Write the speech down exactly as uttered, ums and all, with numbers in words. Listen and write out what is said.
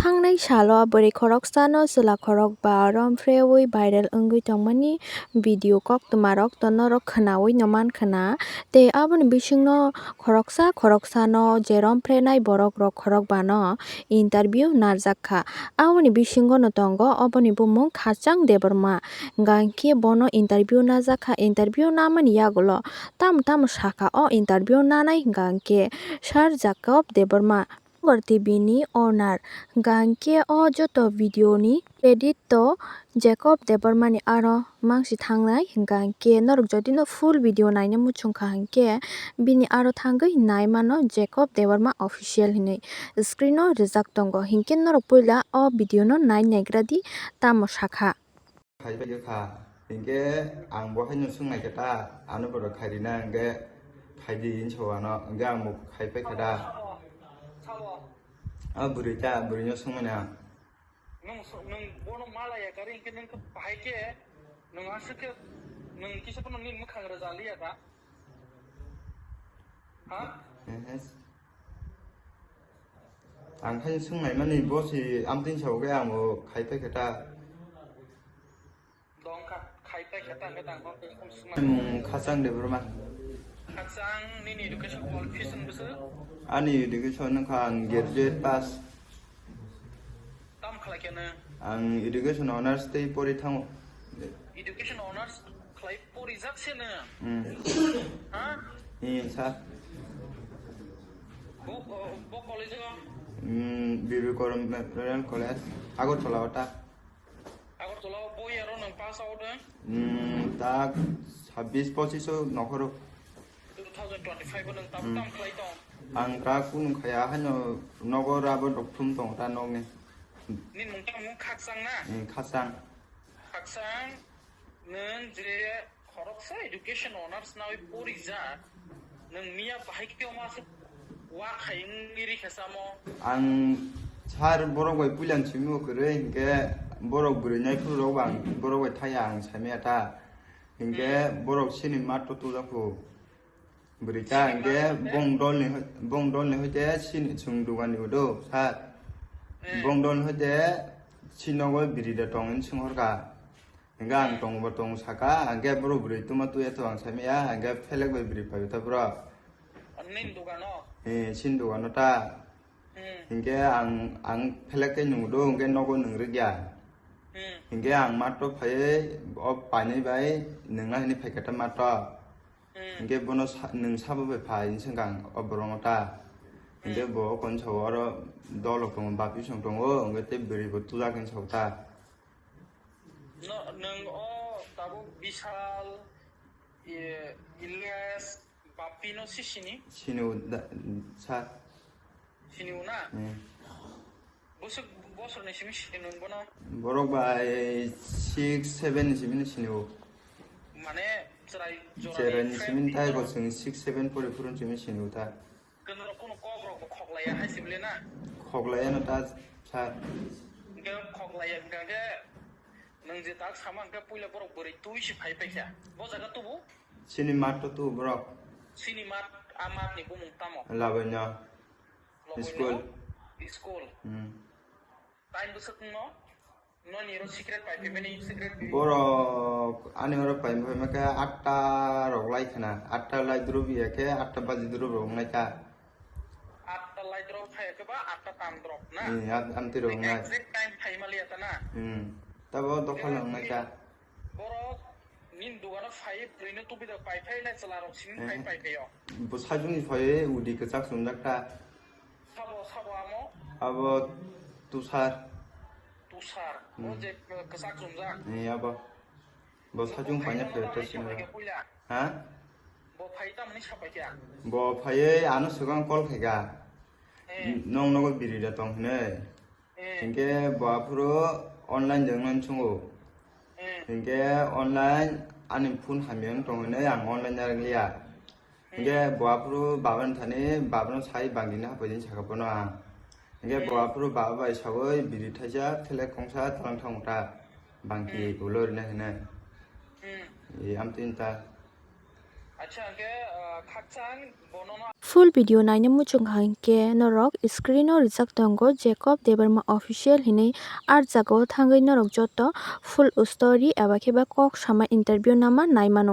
Thangnai salo bwrwi khoroksano chwla khorokba romphrewi viral wngwi tongmani video koktwmarok to norok khwnawi no mankha na. Tei aboni bisingno khoroksa khoroksano je romprenai borokrok khorokbano interview narwkha. Aboni bisingono tongo oboni bumung Khachang Debbarma. Hwnkha hwnkhe bono interview najakha, interview namani yagulo tamo tamo sakha o interview nanai hwnkha hwnkhe Sir Jacob Debbarma. Gorti bini owner, hwnkha hwnkhe o joto video ni credit to Jacob Debbarma ni aro mangsi thangnai, hwnkha hwnkhe norok jodi no full video naina muchungkha hwnkhe bini aro thangwi nai mano Jacob Debbarma official hinwi screen o rijak tongo, hwnkhe norok puila o video no nai naigra di tamo sakha. Khai pai kha. Hinkhe ang bo haino swngnai khe ta, ano borok khai rina hinkhe khai di hinwi sa o ano, hinkhe ang bo khai pai kha da. Sabo, sabo. A bwrwi ta, bwrwino swngmani ang. Nwng so-, nwng bono malaya kari hinkhe nwng khe bahai khe, nwng aswk khe, nwng kisa phano nini mwkhang rwja liya da. Ha? Ehe. Ang khai swngnaimani bo si amtwini sabo khe ang bo khai pai khe ta. Dongkha, khai pai khe ta, hwnkhe tang hwn tei khum swngmani. Mung Khachang Debbarma. Khachang nini education qualification bwswk? Ani education wngkha ang graduate pass. Tam khlai khe nwng? Ang education honours tei pori thango. Education honours khlai porijak se nwng? Hmm. Ha? Ee, sir. Bo, bo, bo college o? Hmm, B B Kaur Memorial College, Agartala o ta. Agartala o bo year o nwng pass out wng? Hmm, tak sabbish pochish o nokhoro. Two thousand twenty-five o nwng tam, hmm, tam khlai tong? Ang ta kunu khaya haino nogo rabo rok thum tong ta nokni. Nini mung tamo Khachang na? Hmm, Khachang. Khachang, nwng je khoroksa education honours nawi porijak, nwng miya bahai khe omo aswk wa khai wngwi rikha samo? Ang sir borok bai puila simi o kwrwi, hinkhe borok bwrwi naiphuru rok bang borok bai thaya ang samya ta. Hinkhe, hmm, borok sini mat to tujak phu. Bwrwi ta hinkhe bong dolni hoi-, bong dolni hoite sini chwng dugani udo sir. Hmm. Bong dolni hoite sini nogo biri da tong hinwi swng horkha. Hinkhe ang, hmm, tongo bo tongo saka, hinkhe borok bwrwi tuma tuya to ang samya, hinkhe phelek bai biri pai ta borok. Nini dugano? Eh, sini dugano ta. Hmm. Hinkhe ang, ang phelek khe nung do, hinkhe nogo nung rwkya. Hmm. Hinkhe ang matto phaiwi o painwi bai nungna hinwi phaikha ta matto. Hmm. Hinkhe bono sa-, nung sabo bai phai hinwi swngkha ang o borokno ta. Hinkhe, hmm, bo o konsa o oro dolok tongo, baptisong tongo, hinkhe tei bwrwi bo tujak hinwi sabo ta. No, nwng o tabuk Bishal, e, Ilyas, Bapino si sini? Sini o da, sir. Sini o na? Hmm. Bwswk bosorni simi sini nwng bono? Borok bai six, seven ni simi sini o. Mane chwrai jorani, chwraini friend simi tai hinwi bo chwng six, seven pori phuru simi sini o ta. Kwnwi rok kunu kok rok bo khok laiya hai se bwle na? Khok laiya no ta sir. Hwnkhe khok laiya hwnkha khe nwng je tak sama hwnkhe puila borok bwrwi twi se phai paikha. Bo jaga tubu? Sini mat to tubu borok. Sini mat, a mat ni bumung tamo? Labonya. Labonya. School. School. Hmm. Time bwswk wngno? Noni oro secret pai phaimani, secret biri. Borok ani oro pai phaima khe atta rok lai khna, atta lai drop ya khe atta baji drop rok wngnai kha. Atta lai drop phai khe ba atta tam drop na? Hmm, am-, amtwi rok wngnai. Exact time phai maliya ta na? Hmm. Tabo dokhal wngnai kha. Borok nini dugano phai bwrwino tubi da pai phai na chwla rok simi phai, eh, pai phaio. Bo sajwkni phai udi kwchak chumjak kha. Sabo, sabo amo? Abo Tushar. Tushar. Hmm. O je kwchak chumjak. Ni abo. Bo sajwng paina phai to sini. Ha? Bo phai tamni sapai kha? Bo phaiwi ano swkang call khaikha. Eh. Nong nogo biri da tong hinwi. Eh. Hinkhe bo aphuru online jwng nang chungo. Eh. Hinkhe online ani phone hamya wng tong hinwi ang online narwkliya. Hinkhe bo aphuru babani thani babano sai bangdini hapai din saka bono ang. Hinkhe bo aphuru baba bai sawi biri thaisa thelek kongsa talang thangta bangki ulo rina hinwi. Hmm. E, amtwini ta. Full video naina muchung kha hinkhe norok screen o rijak tongo Jacob Debbarma official hinwi. Ar jagao thangwi norok joto full story eba khe ba kok sama interview nama naimano.